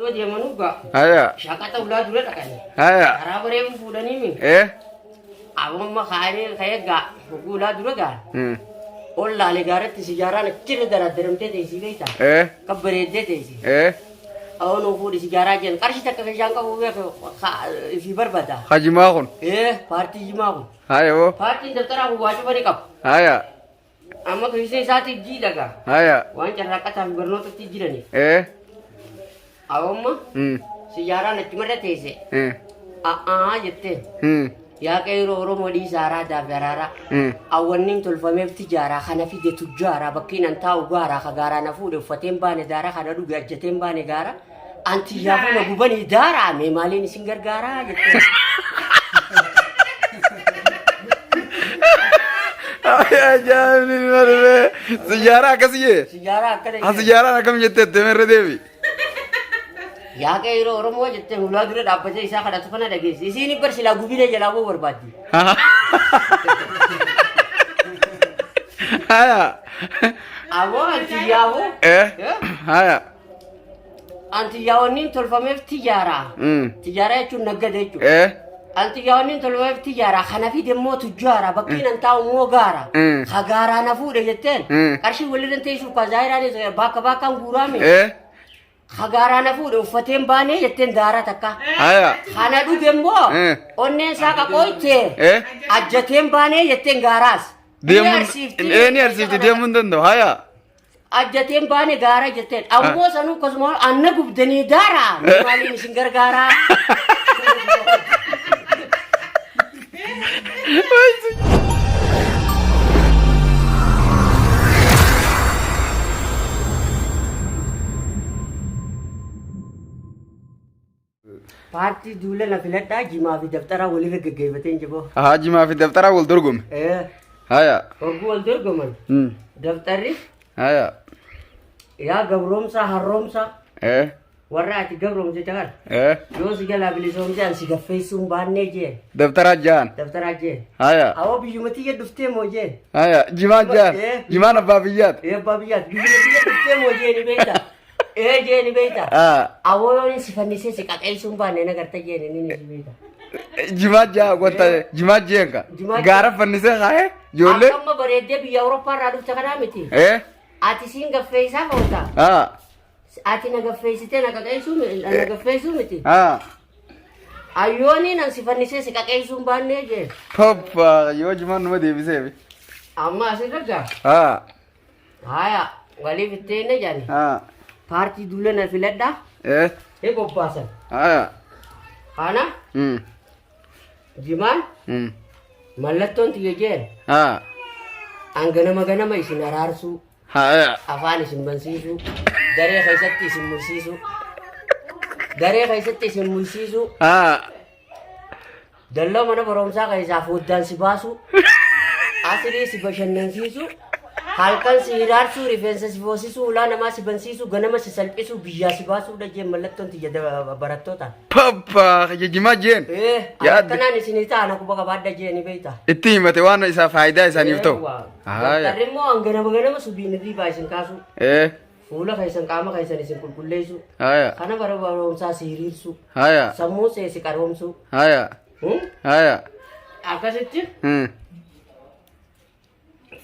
Odoo deemanuu gaa. Haya. Shaqaxa ulaa dura dhaqani. Haya. Karaa bareedu fuudhanii mi. Eh. Abomma kaa'anii ka'ee gaa. Hogguu ulaa dura gaa. Hmm. Ol laale gaaratti sijaaraan achirra daraaddaramtee teessii beektaa. Eh. Kan bareeddee teessi. Eh. Awoo nuu fuudhi sijaaraa jennu. Qarshii takka keessaan qabu beeku ifii barbaada. Hajimaa kun. Eh paartii jimaa kun. Haya oo. Paartiin dabtaraa kun waa cufa ni qaba. Haya. Amma keessi isaatiif jiidha gaa. Haya. Waan carraaqqataa fi barnootatti jiraniif. Eh. Awomma Hmm. sijaaraan achumarra teesse. Eh. A'aa jetteen. Hmm. Yaa qeerroo Oromoo dhiisaa araadaa fi araaraa. Hmm. Awwanniin tolfameef tijaaraa kana fide tujjaaraa bakkiin an taa'u gaaraa ka gaaraa na fuudhe uffateen baane daaraa kana dhuge ajjateen baane gaara. Anti yaafuu na gubanii daaraa mee maaliin isin gargaaraa jetteen. Ajaa'ibni ni malee. Sijaaraa akkasii jee. Sijaaraa akkana Ha sijaaraan akkam jettee itti irra deebi. Yaa qeerroo Oromoo jetteen ulaa dura dhaabbatee isaa kadhatu kana dhageessi. Isiin bar silaa gubina jalaa boo barbaaddi. Haya. Aboo anti yaafuu. Eh. Haya. Antiyyaawwanniin tolfameef tijaaraa. Mm. Tijaaraa jechuun naggada jechuudha. Eh. Antiyyaawwanniin tolfameef tijaaraa kana fide immoo tujjaara bakkiin an taa'u immoo gaara. Mm. Ka gaaraa na fuudhe jetteen Mm. qarshii walirra teessuuf ka zaayiraanis bakka bakkaan guuraame. Eh. Ka gaaraa na fuudhe uffateen baanee jetteen daaraa takka. Haya. Kana dhuge immoo Mm. onneen isaa qaqooyte Eh. ajjateen baanee jetteen gaaraas. Ni Deemuun arsiifti. eh ni arsiifti deemuu hin danda'u. Haya. Ajjateen baane gaara jetteen. Ammoo sanuu akkasuma anna gubdanii daara. Maaliin isin gargaaraa? Paartii duula na filadhaa jimaa fi dabtaraa walirra geggeeffateen jiboo. Haa jimaa fi dabtaraa wal dorgome. Eh, Haya. hogguu wal dorgoman Hmm. dabtarri Haya. yaa gabroomsaa harroomsaa Eh. warra ati gabroomsite kana Eh. yoo si jalaa bilisoomte an si gaffeessuun baannee jeen Dabtaraa jaan. dabtaraa jeen. Haya. Awoo biyyuma tiyya dhuftee moo jeen. Haya. Jimaa jaan. Eh. Jimaan abbaa biyyaati. Ee abbaa biyyaati biyyuma tiyya dhuftee moo jeeni beektaa. Ee jeeni beektaa. Ah. Awoo yoon si fannisee si qaqeessuun baannee nagarta jeeni ni si beektaa. Jimaa jaa wanta jimaa jeenka. Jimaa jeen. Gaara fannisee kaa'ee ijoollee. Akka amma bareeddee biyya Awurooppaa irraa dhufte kanaa miti. Eh. Ati siin gaffeessaa foota. Ah. Ati na gaffeessitee na qaqeessuu na gaffeessuu miti. Ah. Ayyooniin an si fannisee si qaqeessuu hin baannee jee. Poppa yoo jimaan numa deebiseefi. Amma asirra gaa. Ah. Haya waliif itteenne jedhani. Ah. Paartii duula na filadhaa. Eh. Ee bobbaasan. Haya. Kana Hmm. jimaan Hmm. mallattoon tiyya jeen Ah. an ganama ganama isin araarsuu Haya. afaan isin bansiisuu daree keessatti isin mulsiisuu daree keessatti isin mulsiisuu Ah. Dallaa mana barumsaa keessaa foddaan si baasuu, asirii si bashannansiisuu, halkan si hiraarsuu, rifeensa si foosisuu, ulaa namaa si bansiisuu, ganama si salphisuu, biyyaa si baasuu dha jeen mallattoon tiyya barattootaan. Pappa jimaa jeen. Ee, Yaadde. akkanaan isinii ta'a na quba qabaadha jeeni beektaa. Itti himate waan isaa faayidaa isaaniif ta'u. Haya. Dabtarri immoo an ganama ganama subiin hirriibaa isin kaasuu, Eh. fuula keessan qaama keessan isin qulqulleessuu, Haya. kana bara barumsaa si hiriirsuu, Haya. sammuu see si qaroomsuu. Haya. Hmm? Haya. Akkasitti Hmm.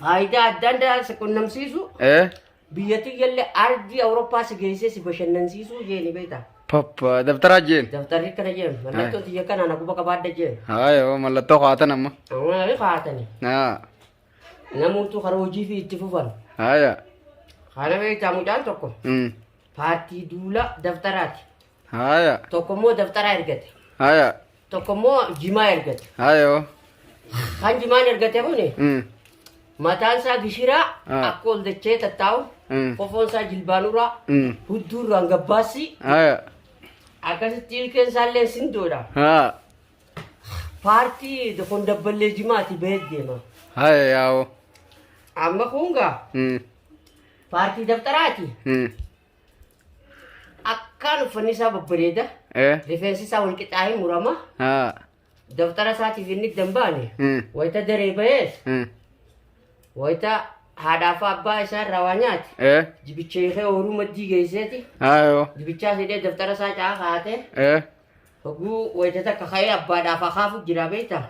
faayidaa adda addaa si qunnamsiisu Eh. biyya tiyyallee ardii Awurooppaa si geessee si bashannansiisuu jeeni beektaa. Pappa dabtaraa jeen. Dabtarri kana jeen mallattoo tiyya kana na quba qabaadha jeen. Haya oo mallattoo kaatan amma. Amma kaatani Haa. namoota karaa hojii fi itti fufan. Haya. Kana beektaa mucaan tokko Hmm. paartii duula daftaraati. Haya. Tokko immoo daftaraa ergate. Haya. Tokko immoo jimaa ergate. Haya oo. Kan jimaan ergate kuni Hmm. mataan isaa gishiraa Ah. akka ol dachee tattaa'u Mm. qofoon isaa jilbaanuraa Hmm. hudduurraan gabbaassi Haya. akkasitti ilkeen isaallee sindoodha. Haa. Paartii kun dabballee jimaati bahee deema. Haya yaa'oo. Amma kun gaa Hmm. paartii daftaraati. Hmm. Akkaan uffanni isaa babbareeda. Eh. Rifeensi isaa wal qixaa'ee murama. Haa. Daftara isaatiif inni itti hin baane. Hmm. Wayita daree bahees Hmm. wayita Haadhaaf abbaa isaa irraa waa nyaate. Jibicha hiikee ooyiruu maddii geesseeti. Ayoo. Jibichaa hidhee daftara isaa caa kaa'atee. Hogguu wayita takka ka'ee abbaadhaaf akaafu jira beektaa?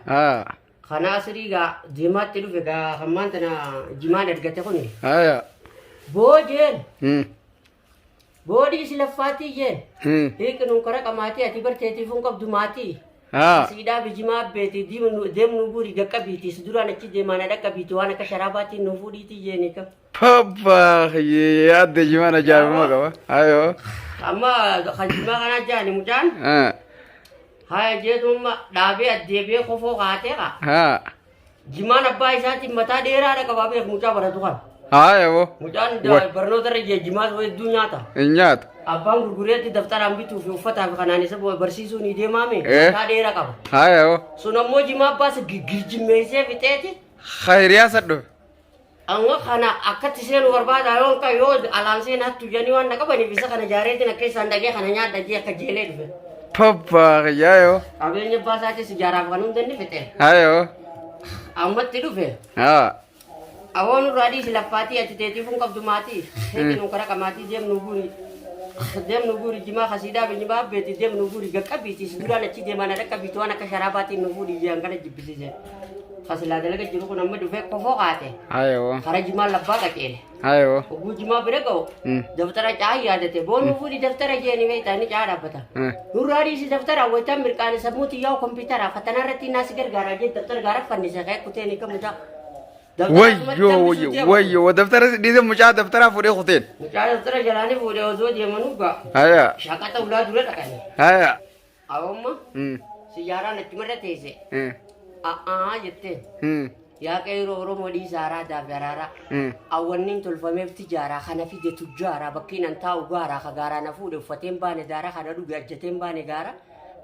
Kana asirii gaa jimaatti dhufe gaa hammaan tana jimaan ergate kuni. Boo jeen. Boodii si laffaatii jeen. Hiiqi nuun kara qamaatii ati barteetiif hin qabdu maatii. Siidhaa bijimaa abbeetii deemnu guuri gaqqabiitii si duraan achi deemaa na dhaqqabiitii waan akka sharaabaatiin nu fuudhiitii jeeni kam. Papa yaadde jimaan ajaa'ibuma qaba. Ayoo. Amma kan jimaa kanaa jaani mucaan haya jeetumma dhaabee addeebi'ee kofoo kaatee kaa. Jimaan abbaa isaatiin mataa dheeraadha qabaa beek mucaa baratu kana. Ayoo. Mucaan barnoota irra jira jimaas hedduu nyaata. Hin nyaatu. Abbaan gurgureetti daftaraan bituu fi uffataa fi kanaan isa barsiisuu ni deemaame mataa dheeraa qaba. Ayoo. Sun ammoo jimaa abbaas girjimmeessee fixeeti. Khayriyaa sadhu. Amma kana akkatti seenu barbaada yoo hin yoo alaan seen hattu jedhanii waan na qabaniif isa kana jaareetiin akka isaan dhaqee kana nyaadha jee akka jeelee dhufe. Papa ayoo. Qabeenya abbaa isaatis ijaaraaf kan hunda inni fixe. Ayoo. Ammatti dhufe. Awoon irraa dhiisi laffaatii ati teetiif hin qabdu maatii. Heeqi nu kara qamaatii deemnu guuri. Deemnu guuri jimaa kasiidhaa binyimaa abbeeti deemnu guuri gaqqabiiti si duraan achi deemaa na dhaqqabiiti waan akka sharaabaatiin nu fuudhi jeen kana jibbisiise. Kasilaa dalaga jiru kun amma dhufee kofoo kaate. Ayoo. Kara jimaa labbaa qaceele. Ayoo. Oguu jimaa bira ga'u daftara caa yaadate. Boonu fuudhi daftara jeeni beektaa inni caa dhaabbata. Nurraa dhiisi daftara wayitaan mirqaane sammuu xiyyaa kompiitara fatanaa irratti naa si gargaara jee daftara gaara fannise ka'ee kuteen hiika mucaa. Wayyoo wayyoo wayyoo daftara dhiise mucaa daftara fuudhee kuteen. Mucaa daftara jalaanii fuudhee osoo deemanuu gaa. Haya. Shaqaxa ulaa dura dhaqanii. Haya. Awwamma siyyaaraan achumarra teesse. A'aa jetteen. Yaa qeeroo Oromoo dhiisa araadaa fi araaraa. Awwanniin tolfameef tijaaraa kana fide tujjaaraa bakkiin an taa'u gaaraa ka gaaraa na fuudhe uffateen baane daaraa kana dhuge ajjateen baane gaara.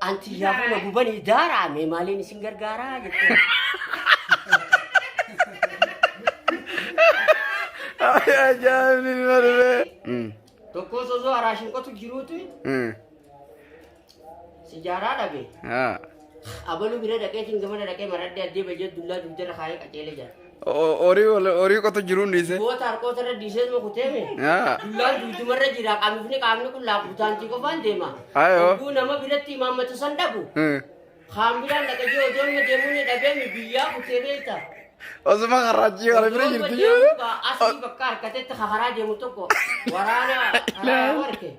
An tiyyaafuu na gubanii daaraa mee maaliin isin gargaaraa jetteen. Ajaa'ibni nama dhufe. Tokko osoo araashin qotu jiruutu Sijaaraa dhabe. Abalu bira dhaqeetiin gamana dhaqee maradhee addee bajee dullaa dugdarra kaayee qaceelee jira. Horii horii qotu jiruun dhiise. Goota harkoota irra dhiisee ma kuteeme. Dullaan dugdumarra jira qaamni qaamni kun laakutaantii qofaan deema. Ayoo. Oguu nama biratti imaammatu san dhabu. Kaan biraan dhaqa jee odoo inni deemuu ni dhabeemi biyyaa kutee beekta. Osuma karraachii kana bira Odoo jirti. deemuu gaa asii bakka harkatetti karaa deemu tokko waraana karaa warke.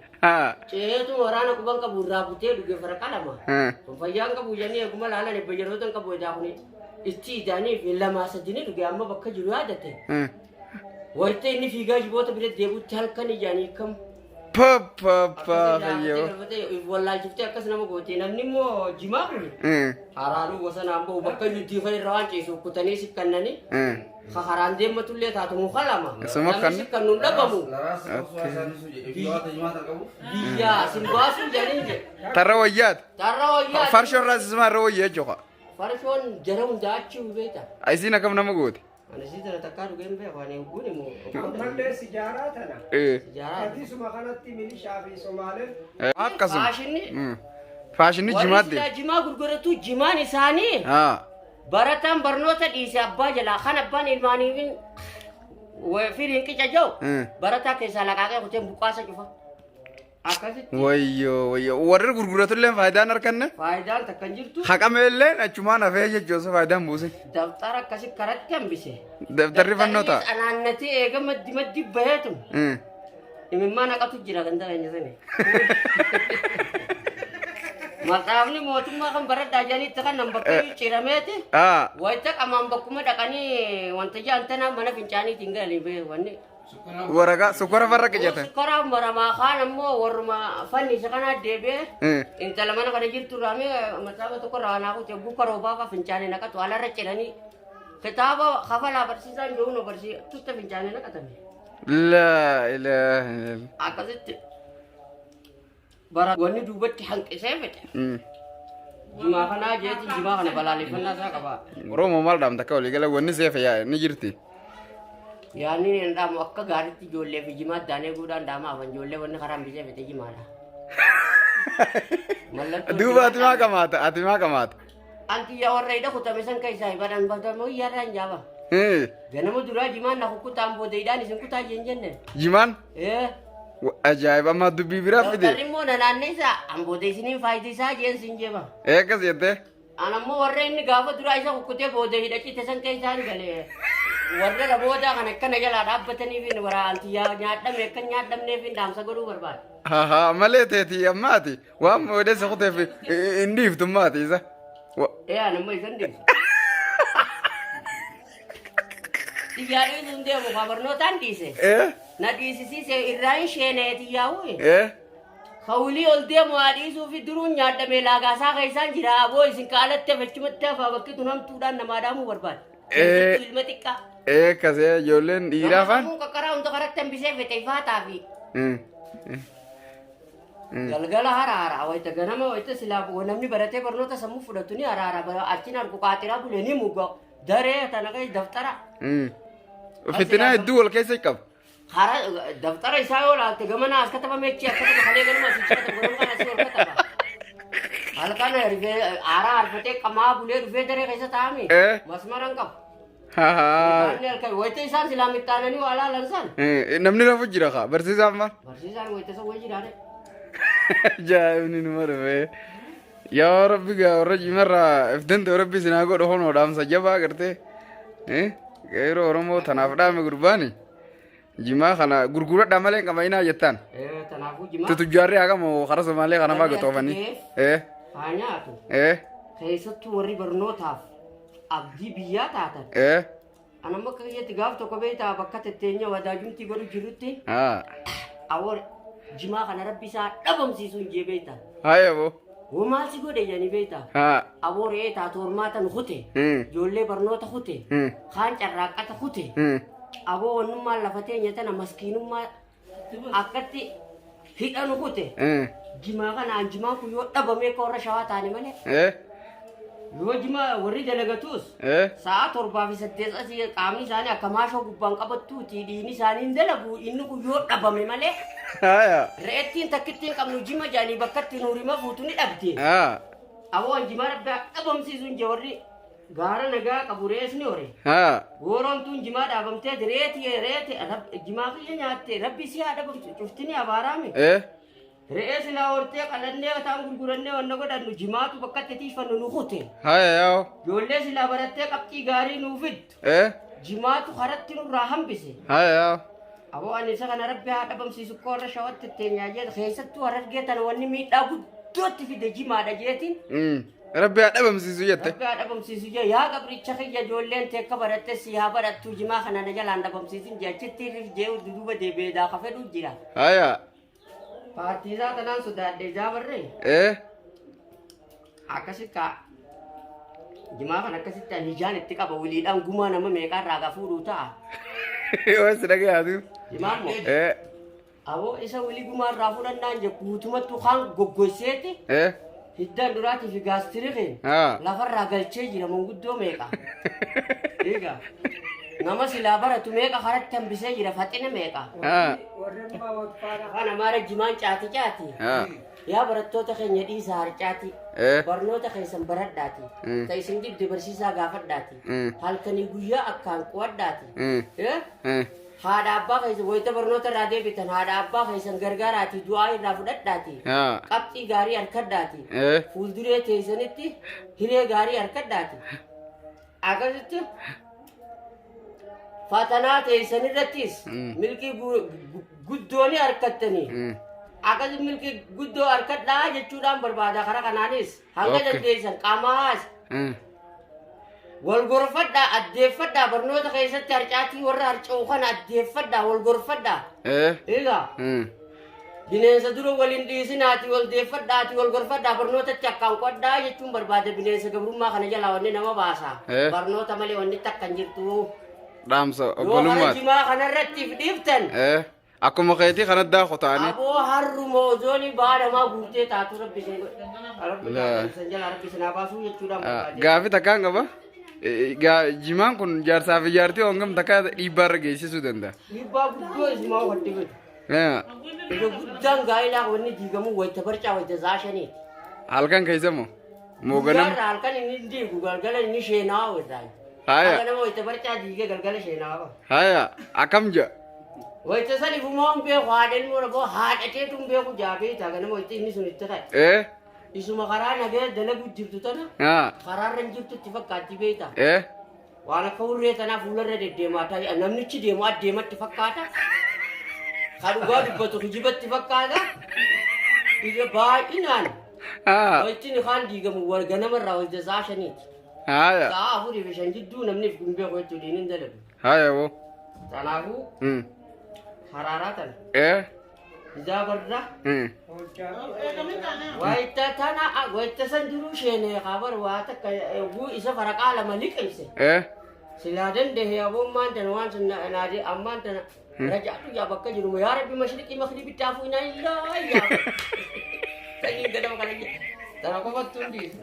Ceetu waraana quban qabu irraa butee dhuge faraqa lama. Kun fayyaan qabu jedhanii eeguma laalan ebbayyaroota hin qabu edaa kuni itti idaanii fi lamaa sadini dhuge amma bakka jiru yaadate. Wayita inni fiigaa jiboota bira deebutti halkan ijaanii kam. Pa fayyoo. Wallaalchiftee akkas nama goote namni immoo jimaa kun haraanuu bosonaan bahu bakka inni itti irra waan ciisuuf kutanii si kannanii karaan deemmatullee taatu muka lama Isuma namni kan- si kannu hin dhabamu biyyaa sin baasuu jedhanii jedhe Tarra wayyaati. tarra wayyaa Farshoo irraa sisuma irra wayya jechuudha. farshoon jara hundaa achi beekta Isiin akkam nama goote. ani si tana takkaa dhugeen beeku ani hogguun immoo Ammallee sijaaraa tana. Sijaaraa Hadiisuma kanatti milishaa fi Somaaleen Akkasuma. Faashinni Faashinni warri jimaatti. silaa jimaa gurguratu jimaan isaanii barataan barnoota dhiise abbaa jalaa kan abbaan ilmaaniifin firiin qica jiru barataa keessaa laqaaqee kuteen buqqaasa cufa. Akkasitti Wayyoo wayyoo warri gurguratullee faayidaan arganne faayidaan takka hin jirtu haqame illee achumaan hafee jechuun osoo faayidaan buusin. daftara akkasi karatti hambise. Daftarri fannoo ta'a. Daftarris anaannatee eega maddi maddi baheetu imimmaan haqatu jira ganda keenya sani. Maxaafni mootummaa kan baradhaa jedhanitti kan nan bakka iyyuu cirameeti. Wayita qamaan bakkuma dhaqanii wanta ja'an tana mana fincaaniitiin galanii bee wanni. Waraqaa sukkara farra qicatan. Sukkara maramaa kaan ammoo warruma fanni isa kanaa deebi'ee intala mana kana jirtu irraa mee maxaafa tokko irraa anaa kutte buka roobaa faa fincaanii naqatu alarra ciranii kitaaba kafalaa barsiisaan jiru nu barsiisutti fincaanii naqatame. Laa ilaaha illallah. Akkasitti bara wanni duubatti hanqisee fixe. Jimaa kanaa jeetiin jimaa kana balaaleffannaa isaa qaba. Oromoo maal dhaamta akka walii gala wanni seefa yaa ni jirti. Yaanni hin dhaamu akka gaariitti ijoollee fi jimaa daanee guudhaan dhaamaa hafan ijoollee wanni karaa hambisee fixe jimaadha. Mallattoo Duuba ati maa qamaata ati maa qamaata. Anti yaa warra hidha kutame san keessaa hin badan batamu yaadaan jaaba. Ganama duraa jimaan na kukkutaan booda hidhaan isin kutaa jeen jenne. Jimaan Ee. Ajaa'iba ammaa dubbii biraa fide. Daftarri immoo na naanneessa an booda isiniin faayidisaa jeen sin jeema. Ee akkas jettee. An ammoo warra inni gaafa duraa isa kukkutee booda hidha cite san keessaan gale. Warra raboodaa kan akkana jalaa dhaabbataniif hin waraantiyyaa nyaadhame akka hin nyaadhamneef hin dhaamsa godhuu barbaada. Haha malee teetii ammaati waan odeessa kuteef hin dhiiftu maati isa. Ee an ammoo isan dhiisu. Xiyyaa dhiisuun deemu kaa barnootaan dhiise. Ee Na dhiisisiise irraa hin sheenee xiyyaa'uu. ee Hawlii ol deemu haa dhiisuu fi duruun nyaadhame laagaasaa keessaan jira aboo isin kaalatti hafechumatti hafaa bakki tun hamtuudhaan namaa dhaamuu barbaada. Keessattuu ilma xiqqaa. Ee akkasee ijoolleen dhiiraa Nama faan. sammuu qaqqaraa hunda karatti hambisee fete ifaataa fi galgala haraara wayita ganama wayita silaa namni baratee barnoota sammuu fudhatu ni haraara achiin argu qaaxiraa bulee ni muga daree tana keessa daftara. Fitinaa hedduu wal keessa qaba. Karaa daftara isaa yoo laalte gamana as katabame achi as kataba kalee ganama asichi kataba ganama kana asii ol kataba. Halkan rifee aaraa arfatee qamaa bulee dhufee daree keessa taa'ame masmara hin qabu. Mixaanni halkan wayita isaan silaa mixaananii waa laalan san. Namni rafu jira kaa barsiisaan maal? Barsiisaan wayita san wayii jiraate. Ajaa'ibni numa dhufee. Yaa Rabbi gaa warra jimarraa if danda'u Rabbi isin haa godhu honoo dhaamsa jabaa gartee. Qeeroo Oromoo tanaaf dhaame gurbaani. Jimaa kana gurguradhaa malee hin qabainaa jettaan. Tanaafuu jimaa. Tutujjaarri haa qamu karaa Somaalee kana faa gotoofanii. Haa nyaatu. Keessattuu warri barnootaaf abdii biyyaa taatan. An amma akka kiyyatti gaaf tokko beektaa bakka tetteenya wadaajumtii godhu jirutti awwa jimaa kana rabbi isaa dhabamsiisu hin jee beektaa. Haya boo. Woo maal si godhe jedhanii beektaa. Aboo re'ee taatu hormaata nu kute. Ijoollee barnoota kute. Kaan carraaqqata kute. Aboo wannummaan lafa teenya tana maskiinummaa akkatti hidha nu kute. Jimaa kana an jimaan kun yoo dhabamee akka warra shawaa taane malee. Yoo jimaa warri dalagatus sa'a 7 fi 8 asii qaamni isaanii akka maashoo gubbaan qabattuuti dhiigni isaanii hin dalagu inni kun yoo dhabame malee. Haya. Re'ettiin takkittiin qabnu jima jedhanii bakka itti nuurima fuutu ni dhabde. Aboo an jimaa rabbi haa dhabamsiisu hin jee warri gaara nagaa qabu re'ees ni hore. Gooroon tun jimaa dhaabamtee re'eeti re'eeti jimaa kiyya nyaatte rabbi si haa dhabamsu cuftini abaaraame. Re'ee silaa hortee qalannee taan gurgurannee wanna godhannu jimaatu bakka itti tiifannu nu kute. Haya yaa'u. Ijoollee silaa barattee qabxii gaarii nuu fiddu. Jimaatu karatti nurraa hambise. Haya yaa'u. Aboo ani isa kana rabbi haa dhabamsiisu koo warra shawatti teenyaa jedhe keessattuu harargee tana wanni miidhaa guddootti fide jimaadha jeetiin. Rabbi haa dhabamsiisu jette. Rabbi haa dhabamsiisu jee yaa qabricha kiyya ijoolleen tee akka baratte si haa barattu jimaa kana na jalaan dhabamsiisin jee achitti irri jee duduba deebi'ee daaka fedhu jira. Haya. Paartii isaa tanaan sodaadhe ijaa barree. Akkasi kaa. Jimaa kan akkasitti ani ijaan itti qaba wiliidhaan gumaa nama meeqaa irraa gaa fuudhuu ta'a. Waan si dhagayaatu. Jimaa immoo. Aboo isa wilii gumaa irraa fudhannaan je guutumattuu kaan goggoyseeti. Hiddaan duraatii fi gaastirikiin lafarraa galchee jira manguddoo meeqa. Egaa nama silaa baratu meeqa karatti hambisee jira faxina meeqa. Warri ammaa waqfaadha. Afaan Amaara jimaan caati caati. Yaa barattoota keenya dhiisaa harcaati. Barnoota keessan baradhaati. Ta isin dhibde barsiisaa gaafadhaati. Halkanii guyyaa akkaan qo'adhaati. Haadha abbaa keessan wayita barnoota irraa deebitan haadha abbaa keessan gargaaraati du'aa irraa fudhadhaati. Qabxii gaarii harkadhaati. Fuulduree teessanitti hiree gaarii harkadhaati. Akkasitti fatanaa teessan irrattis milkii guddoo ni harkattanii. Akkasi milkii guddoo harkadhaa jechuudhaan barbaada karaa kanaanis hanga dandeessan qaamaas Wal gorfadhaa addeeffadhaa barnoota keessatti harcaatii warra harca'u kana addeeffadhaa wal gorfadhaa. Egaa bineensa dura wal hin dhiisinaati wal deeffadhaati wal gorfadhaa barnootatti akkaan qo'adhaa jechuun barbaada bineensa gabrummaa kana jalaa wanni nama baasa. Barnoota malee wanni takka hin jirtu. Dhaamsa Yoo kana obbolummaati. jimaa kanarratti if dhiiftan Akkuma keetii kana daaku ta'anii. Aboo harruma ozoonii ba'aa namaa guurtee taatu rabbi isin godhe. Rabbi Laa. isin jalaa rabbi isin haa baasuu jechuudhaan barbaade. Gaafi takkaan qaba. Jimaan kun jaarsaa fi jaartii hangam takka dhiibbaa irra geessisuu danda'a. Dhiibbaa guddoo isumaa wadde godhe. Irra guddaan gaa'ilaa wanni diigamu wayita barcaa wayita za'a shaniiti. Halkan keessa moo? Moo ganama? Guyyaarra halkan inni hin diigu galgala inni sheenaa irraa. Haya. Akka nama wayita barcaa diigee galgala sheenaa qaba. Haya. Akkam ja'a? Wayita san ifumaa hin beeku haadha ilmoo dhaboo haadha teetu hin beeku jaabee taa ganama wayita inni sun itti ka'e. Eh. Isuma karaa nagaya dalagu jirtu tana Haa. karaarra hin jirtu itti fakkaatti beekta. Eh. Waan akka hurree tanaa fuularra deddeemaa ta'e namnichi deemu addeematti fakkaata. Ka dhugaa dubbatu kijibatti fakkaata. Ija baay'inaan Haa. wayittiin kaan diigamu wal ganamarraa wayita sa'a 5ti. Haya. Sa'a 4 fi 5 jidduu namni hin beeku jechuudha hin dalagu. Haya boo. Kanaafuu haraaraa tana ijaa barra wayita tana wayita san duruu sheenee kabar waa takka guu isa faraqaa lama liqimse. Silaa danda'e abommaan tana waan sun naadee ammaan tana rajaatu yaa bakka jiru yaa rabbi mashriqii makribi taafuu inaa illaa yaa saniin ganama kana tana qofattu hin dhiisu.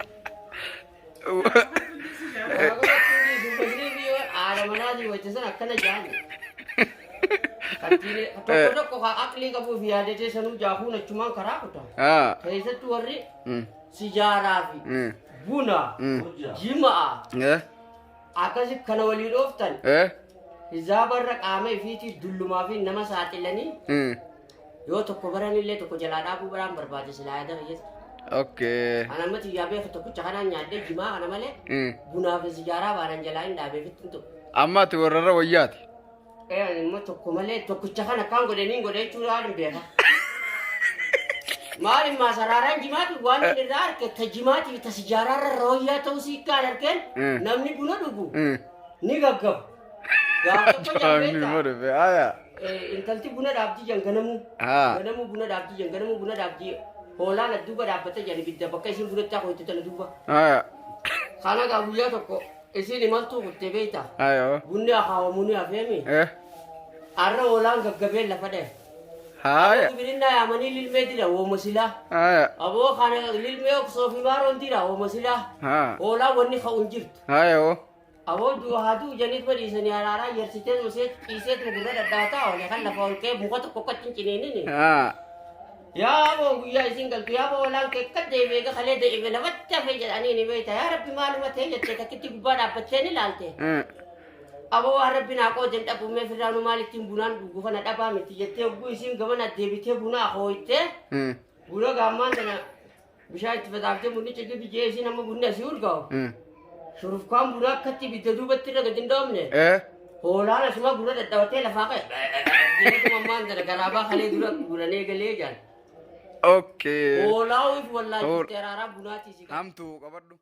Tana qofattu hin dhiisu mashriqii haadha manaatii wayita san akkana jaani. Tokko tokko haa aqlii qabuu fi yaadatee sanuu jaakuun achumaan karaa kuta. Haa. Keessattuu warri sijaaraa fi buna jima'a akkasi kana walii dhooftan hizaabarra qaama ifiitii dullumaa fi nama saaxilanii yoo tokko baranillee tokko jalaa dhaabuu baraan barbaade silaa yaada fayyada. Okay. Ana amma xiyyaa beeku tokkicha kanaan nyaadhee jimaa kana malee bunaa fi sijaaraa baanan jalaa hin dhaabee fittin tokko. Amma ati warrarra wayyaati. Ee immoo tokko malee tokkicha kana akkaan godhanii godhe jechuudhaan hin beeka. Maal immaa saraaraan jimaati waan inni irraa arge ta jimaatii fi ta sijaaraarra rooyyaa ta'uu siikkaan argeen namni buna dhugu ni gaggabu. Gaaf tokko Ajaa'ibni jalbeetta. numa dhufe. Haya. Intalti buna dhaabdi jan ganamuu. Haa. Ganamuu buna dhaabdi jan ganamuu buna dhaabdi hoolaan adduuba dhaabbata jan ibidda bakka isin bunatti hakoytu tana duuba. Haya. Kana gaa guyyaa tokko isin imaltuu kuttee beekta. Haya. Bunni akaawamuu ni hafeemi. Arra hoolaan gaggabee lafa dhahe. Haya. Gibirinnaa yaamanii lilmee dira wooma silaa. Haya. Aboo kana lilmee oksoofi maaroon dira wooma silaa. Haa. Hoolaan wanni ka'u hin jirtu. Haya boo. Aboo du'a haa du'u janiit badhiisanii araaraa yersitee musee ciisee gurra dhadhaataa oole kan lafa ol ka'ee muka tokko akkatti hin ciniinini. Haa. Yaa aboo guyyaa isin galtu yaa aboo hoolaan kee akka deebi'ee kalee deebi'ee lafatti hafee jedhanii ni beekta yaa rabbi maaluma ta'e jettee takkitti gubbaa dhaabbattee ni ilaalte. Aboo waan rabbi naa qooden dhabumee firraanu maal ittiin bunaan dhugu kana dhabaa miti jettee hogguu isiin gamana deebitee buna hooytee buna gaammaan tana bishaan itti facaaftee bunni cigibbi jee isiin amma bunni asii urgaa'u. Shurufkaan bunaa akkatti ibidda duubatti irra gadi hin dhoofne. Hoolaan asuma gurra dadhabatee lafaa ka'e. Jedhuma ammaan tana garaabaa kalee dura gurranee galee jaan. Okay. Hoolaa ofiif wallaalchifte araaraa bunaatii si qaba. Hamtuu qabadhu.